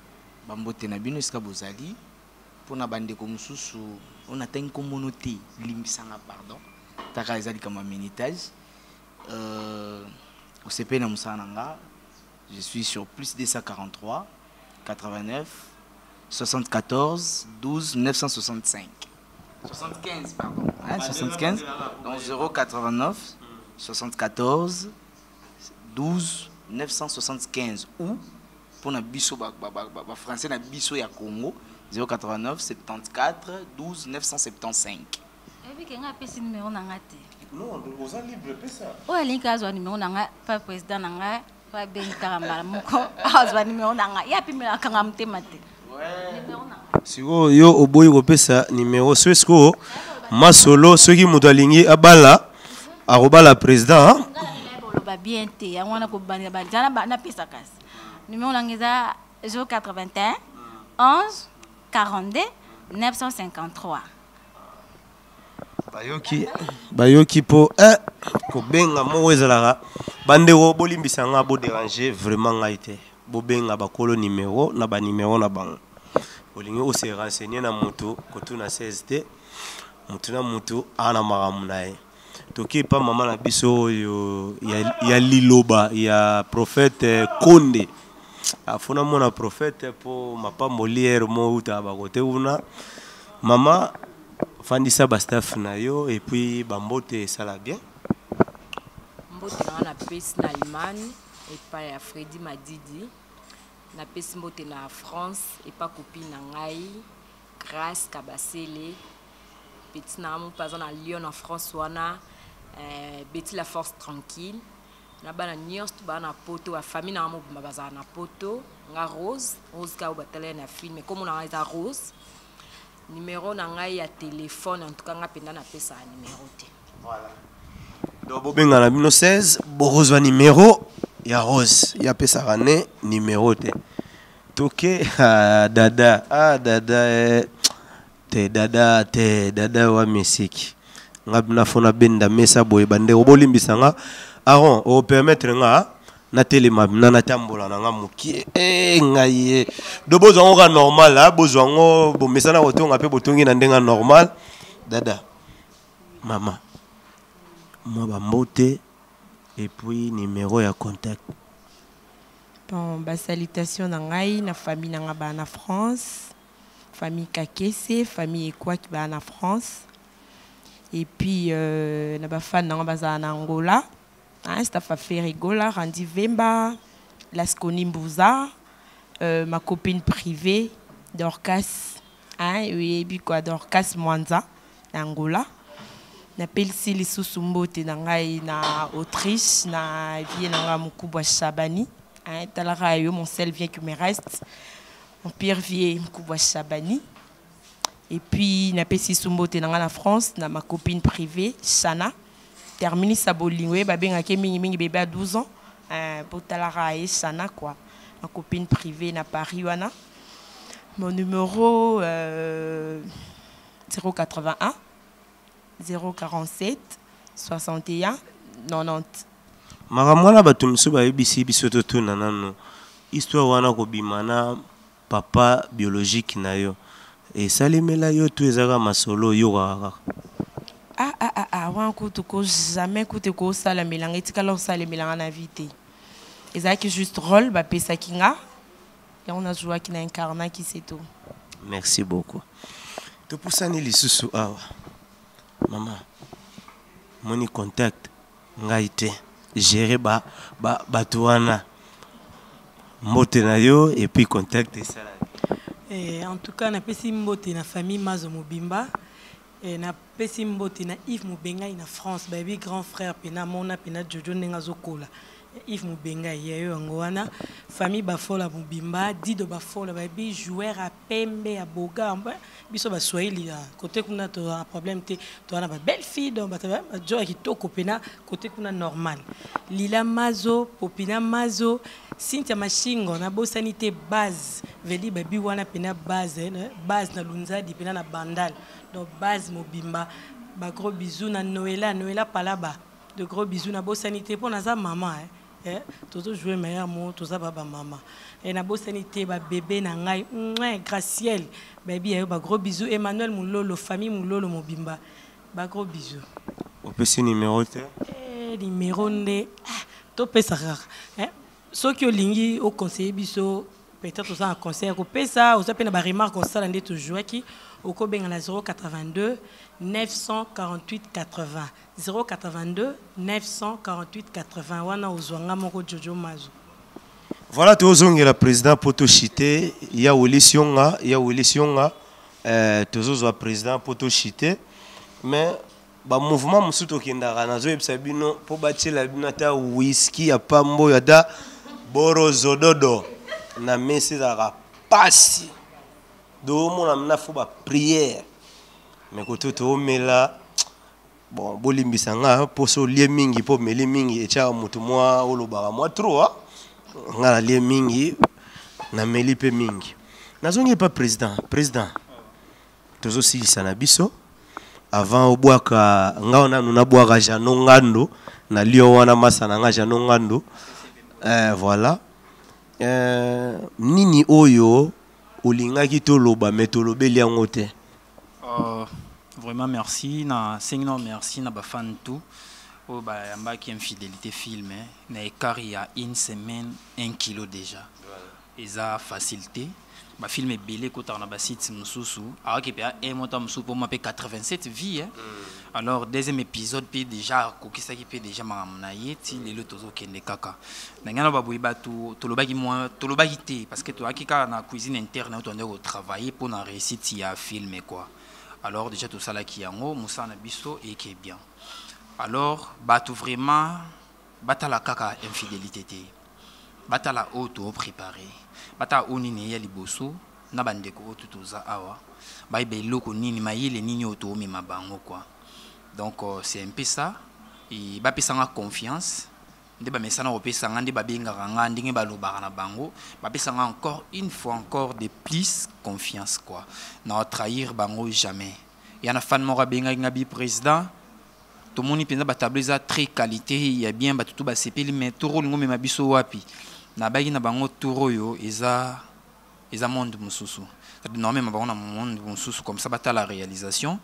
bambote na bino esika bozali. Pona bandeko mosusu oyo natangi kombo no te, limbisanga pardon, taka eza likambo ya minutage. Osepeli na mosala na nga, je suis sur plus 243 89 74 12 965. 75, pardon. Hein, 75. Donc 089 74 12 975 ou pour na biso ba, ba, ba, ba, ba français na biso ya Congo 089 74 12 975. Oyebi ke nga apesi numero na nga te. Non, oza libre pesa. Oyo alingi azwa numero na nga pa président na nga po abengi kaka mbala moko azwa numero na nga ye apimelaka kanga motema te. Numero na nga. Sikoyo yo oboyi kopesa numero soki sikoyo masolo soki moto alingi abala akobala président. Nga na koloba bien te yango wana kobandela banzala napesa kasi numero na nga eza 081 11 42 953. Bayoki bayoki mpo eh, kobenga moko ezalaka bandeko bolimbisa nga boderange vraiment ngai te bobenga bakolo numero na banimero na bango olingi ose renseigner na moto kotuna 16 te moto na moto aa na makambo na ye toki epa mama na biso oyo ya, ya liloba ya prophète Konde afuna mona prophète mpo mapamboli ere mo utaka bakote kuna mama fandisa ba staff na yo et puis bambote esala bien. Mbote na nga napesi na Allemagne epai ya Fredy Madidi, napesi mbote na France epa copine na ngai Grace Kabasele, petit na nga moko aza na Lyon na France wana, Betty la force tranquille, na bana nyonso to baa na poto, ba famille na nga mobimba bazala na poto. Nga Rose, Rose kaka oyo batala ye na film, kombo na nga eza Rose. Numero na ngai ya téléphone, en tout cas nga mpenza napesaka numero te. Voilà. Donc bobenga na bino 16 bokozwa numero ya Rose, ye apesaka ne numero te. Toke ah, dada ah, dada eh, te dada te dada wa misiki nga bina fo nabenda mesa boye bandeko bolimbisa nga Aaron opermettre nga natelema na natambola na nga mokie e ngai ye do bozwa yango kaka normal ah, bozwa yango bomesana kotonga mpe botongi na ndenge normal dada mama mwa bambote et puis numéro ya contact. Bon, ba salutations na ngai na famille na nga ba na France, famille Kakese, famille Ekwaki ba na France. Et puis na ba fan na nga bazala na Angola, hein, Staff Ferregola, Randy Vemba, Lasconi Mbuza, ma copine privée Dorcas, hein, oyebi quoi, Dorcas Mwanza na Angola. Napelisi lisusu mbote na ngai na Autriche na vie na ngai mokubwa Shabani, hein, talaka yo mon seul vieux qui me reste, mon pire vieux mokubwa Shabani. Et puis napesi lisusu mbote na ngai na France na ma copine privée Shana terminus ya bolingo ye babengaki mingi mingi bébé à 12 ans, hein, po talaka ye Shana quoi, ma copine privée na Paris wana. Mon numéro 081 047 61 90. Makambo wana bato mosusu bayebisi biso totuna nano histoire wana kobima na papa biologique na yo esalemela yo to ezaka masolo oyokaka kaka? Ah, ah, ah, ah, wana kutu ko jamais kutu ekosalamela nga, etikala kosalemela nga na vie te. Ezalaki juste rôle bapesaki nga yango nazwaki na incarnaki, c'est tout. Merci beaucoup. Topusani lisusu awa mama moni contact ngai te gérer ba ba bato wana mbote na yo et puis contact esala. En tout cas napesi mbote na famille Mazo mobimba, napesi mbote na Yves Mubengai na France, bayebi grand frère pena mona pena Jojo ndenge azokola. Yves Mubengai ya yo yango wana, famille Bafola mobimba, Dido Bafola bayebi joueur ya pembe ya boga biso ba Swahili ya côté kuna to un problème te, to na ba belle fille donc ba jo ya kitoko pena côté kuna normal. Lila Mazo, Popina Mazo, Cynthia Mashingo na bosani te base veli babi wana pena base, base na Lunzadi pena na Bandal. Donc base mobimba ba gros bisous na Noëlla, Noëlla Palaba. De gros bisous na bosani te pona za maman, hein. Tozo jouer meilleur mot, toza baba mama. Na bosani te ba bébé na ngai, mouin, Graciel, baby ya yo ba gros bisous Emmanuel Mulolo, famille Mulolo mobimba. Ba gros bisous. Opesi numéro te? Numéro nde, ah, to pesa kaka. Soki olingi o conseiller biso. Peut-être oza na conseil ya kopesa, oza mpe na baremarque osala nde tozwaki, okobenga na 082 948 80 082 948 80 wana ozwa nga moko Jojo Mazo. Voilà, tozongela président po toshite ya Willy Sionga, ya Willy Sionga, tozozwa président po toshite, mais ba mouvement mosusu tokendaka, nazoyebisa bino mpo batiela bino ata whisky ya pambo oyo ata borozododo na mesa ezalaka pasi. Domona mna fo ba prière, mais koto toomela bon, bolimbisa nga mpo so olie mingi mpo omeli mingi etiaka motu mwa olobaka mwa trop, ah. Nga nalie mingi, nameli mpe mingi. Nazongi epa président. Président, tozosilisa na biso avant obwaka nga nanu nabwaka Jano Ngando na Lyon wana, masa na nga Jano Ngando. Voilà, nini oyo olingaki toloba me tolobeli yango te? Vraiment merci na sengi na merci na bafan tout oyo bayambaki Infidélité film na écart ya une semaine, 1 kilo déjà eza facile te. Bafilm ebele ekotaka na basite mosusu, awaki mpe a mota mosusu mpo mwa mpe 87 vie, eh. Alors deuxième épisode mpe déjà akokisaki mpe déjà makambo na ye ti lelo tozokende kaka na ngai na baboyi. Bato tolobaki mwa tolobaki te parce que toyaki kaka na cuisine interne oyo tobandaki kotravailler mpo na réussite ya film quoi. Alors déjà tosalaki yango, mosala na biso eke bien. Alors bato vraiment batala kaka Infidélité te, batala oyo topréparé, batala oyo nini eya liboso na bandeko oyo to toza awa, bayeba eloko nini, mayele nini oyo toomema bango quoi. Donc c'est un peu ça. E bapesanga confiance nde bamesana kopesanga, nde babengaka nga, ndenge balobaka na bango, bapesanga encore une fois, encore de plus confiance quoi. Na trahir bango jamais. Ya na fan moko abengaki nga bi président, tomoni mpenza batableau eza très qualité ya bien, bato to basepeli, mais tour olingo omema biso wapi? Nabaki na bango tour oyo eza monde mosusu, normalement bango na monde mosusu, comme ça batala réalisation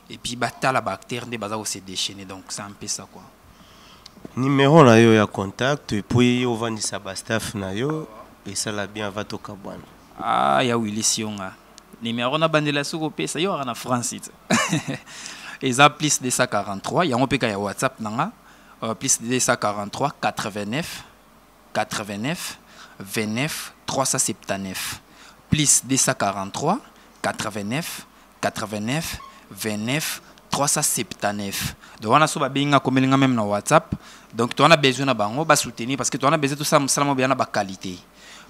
et puis batala baacteur nde baza kose déchaîner. Donc c'est un peu ça quoi. Numéro na yo ya contact et puis ovandisa bastaff na yo, esala bien ava tokabwana. Ah, ya Willy Sionga, numéro na bandela soki opesa yo aka na France te, eza plus 243, yango mpe ka ya WhatsApp na nga, plus 243 89 89 29 379, plus 243 89 89 29 379. Donc wana so babengi nga, komeli nga même na WhatsApp. Donc towana besoin na bango basoutenir parce que towana besoin tosala mosala moko beya na baqualité,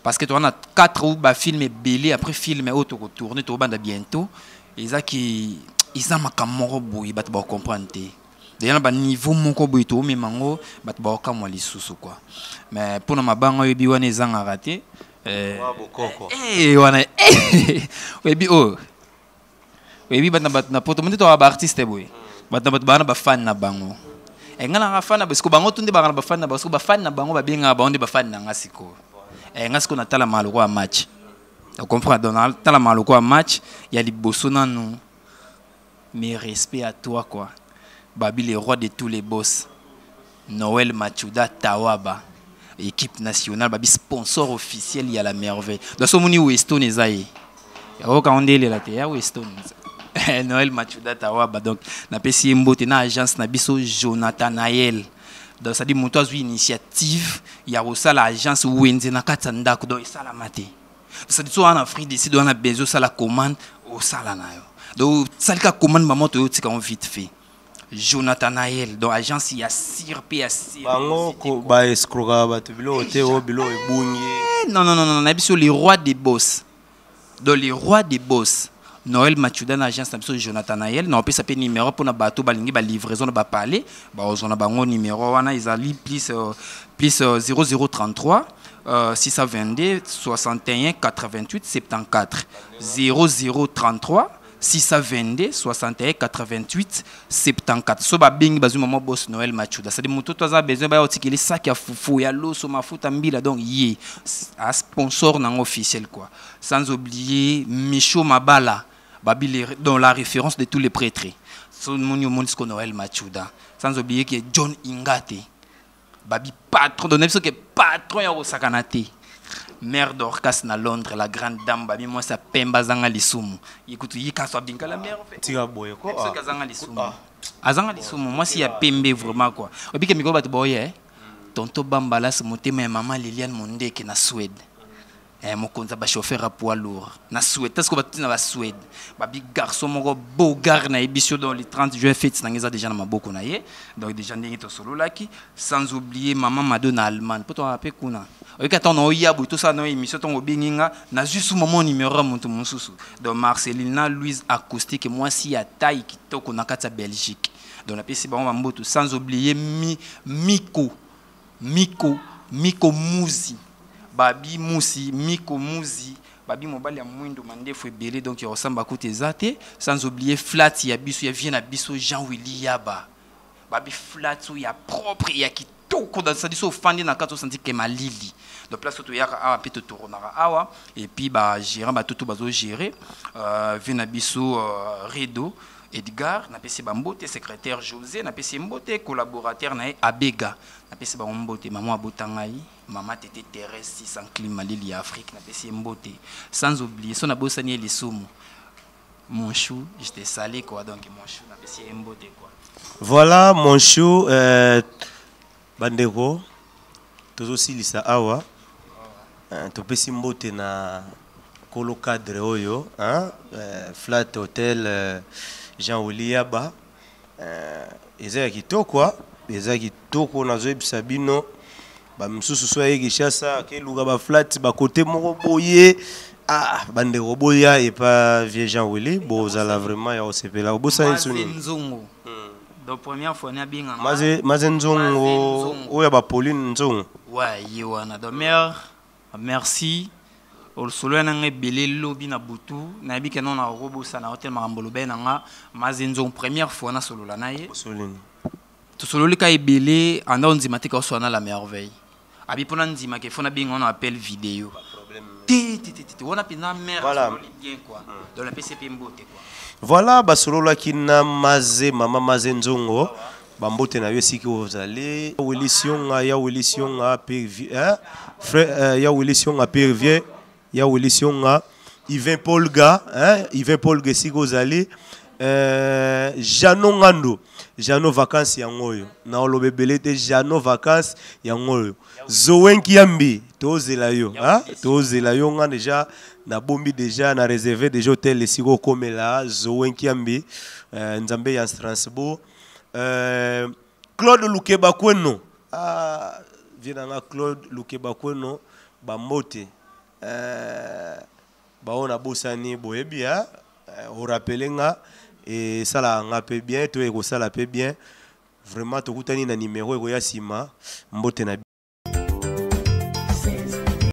parce que towana 4 ou bafilm ebele après film oyo tokotourne, tokobanda bientôt. Ezaki eza makambo moko boye bato bakocomprendre te, deja na baniveau moko boye toomema yango, bato bakokamwa lisusu quoi. Mais mpona mabanga oyebi wana ezangaka te. Wana oyebi oyo oyebi bato na bato na poto monde toka baartiste boye, bato na bato baa na bafane na bango. Ngai nanga fan na siko bango tu nde baka na bafane na bango, siko bafane na bango babengaka bango nde bafane na nga sikoyo. Nga sikoyo natalama lokola match, comprendre? Donc natalama lokola match ya liboso nanu. Mes respects à toi quoi, Babi le roi de tous les boss, Noël Machuda Tawaba, équipe nationale, babi sponsor officiel ya La Merveille. Donc so moni Weston eza ye oyoka ngo nde elela te ya Weston, Noël Machuda Tawaba. Donc napesi ye mbote na agence na biso Jonathan Ayel. Donc c'est-à-dire moto azwi initiative ya kosala agence wenze na kati ya ndako, donc esalama te. C'est-à-dire so wana Afrique du Sud wana besoin osala commande, osala na yo, donc osalika commande, mama toyo otika yango vite fait. Jonathan Ayel, donc agence ya sir mpe ya sir. Bango baescrokaka bato biloko te, oyo biloko ebungi? Non, non, non, non, nayebi so le roi des boss, donc le roi des boss Noël Machuda na agence na biso Jonathan Ayel. Na opesa mpe numéro mpona bato balingi balivraison na bapale, bazwa na bango numéro wana ezali plus 0033 622 61 88 74, 0033 622 61 88 74. So babengi, bazwi mama boss Noël Machuda. C'est-à-dire moto to aza besoin baya otikeli sac ya fufu, ya loso, mafuta, mbila, donc ye a sponsor nango officiel quoi. Sans oublier Micho Mabala, babi dans la référence de tous les prêtres, so moni omoni siko Noël Machuda. Sans oublier que John Ingate, babi patron, donc nayebi soki patron ya kosakana te. Mère Dorcas na Londres, la grande dame, babi mwasi ya pembe azanga lisumu. Ye kutu ye kaso abinga la merveille. Tika boye ko. Soki azanga lisumu. Azanga lisumu, mwasi ya pembe vraiment quoi. Obike mikolo bato boye, eh? Tonto Bambalas motema ya mama Liliane Mondeke na Suède. Eh, mokonzi ya bachauffeur ya poids lourd na Suède, parce que bato na Basuède babi garçon moko beau gar na yebi so. Dans le 30 juin, fête nanga eza déjà na maboko na ye. Donc déjà ndenge tosololaki, sans oublier mama Mado na Allemagne, mpo toka mpe kuna. Oyoki ata na oya boye, tosala na émission, ntongo obengi nga, nazwi su mama numéro ya moto mosusu. Donc Marcelina Louise Acoustique, mwasi ya taille kitoko na kati ya Belgique. Donc napesi bango bamboto, sans oublier mi, Miko Miko Miko Muzi, babi Musi Miko Muzi, babi mobali ya mwindo, mandefu ebele, donc ya kosamba kuta eza te. Sans oublier flat ya biso, ya vie na biso, Jean Willi Yaba, babi flat oyo ya propre, ya kitoko, c'est-à-dire so ofandi na kati, osanti ke malili. Donc place oyo toyaka awa mpe totournaka awa, et puis bagérant, bato bazogérer, vie na biso, Redo Edgar, napesi bambote, secrétaire José, napesi mbote, collaborateur na ye Abega, napesi bango mbote. Mama abota ngai, mama Tete Thérèse sans climat, lili ya Afrique, napesi ye mbote. Sans oublier, so nabosani ye lisumu, mon chou, je te salue quoi. Donc mon chou, napesi ye mbote quoi. Voilà mon chou, bandeko, tozosilisa awa. Topesi mbote na kolo cadre oyo, hein, flat hotel, Jean Oliaba, eza ya kitoko, eza kitoko. Nazoyebisa bino, bamisusu so aye Kinshasa, akeluka baflat bakote moko boye. Ah, bandeko, boya epa vieux Jean Willy, bozala vraiment ya kosepela. Obosani Maze nini? Nzongo. Donc première fois nabenga. Maze, Maze Nzongo oyo ya baPauline Nzongo. Ouais, ye wana. Donc mère, merci. Osolo na nga ebele lobi na butu, nayebi ke no na kokobosana yo te. Makambo lobe na nga, Maze Nzongo, première fois nasolola na ye. Osolini? Tosololi ka ebele. Anda ondima te ka oswana la merveille, abi mpona ndimaka efo nabenga wana appel vidéo te te te te wana mpenza mare. Voilà. Asololi bien quoi. Donc napesi mpe mbote quoi. Voilà, basololaki na Maze, mama Maze Nzongo, bambote na yo esika ozali. Wili Sionga, ya Wili Sionga pe, hein? Frère, ya Wili Sionga pe, vieux ya Wili Sionga, Yvain Polga, hein? Yvain Polga esika ozali, Jano Ngando, Jano vacances yango oyo, na oloba ebele te. Jano vacances yango oyo. Zowenki Yambi, tozela yo, hein? Tozela yo. Nga déjà nabombi, déjà na réservé déjà hôtel esika okomela. Zowenki Yambi, Nzambe ya Strasbourg, Claude Lukeba Kweno, ah, vie na nga Claude Lukeba Kweno, bambote. Bao nabosani, boyebi, ha? Orappeler nga, esalaka nga mpe bien, to ekosala mpe bien. Vraiment, tokutani na numero ekoya nsima. Mbote na.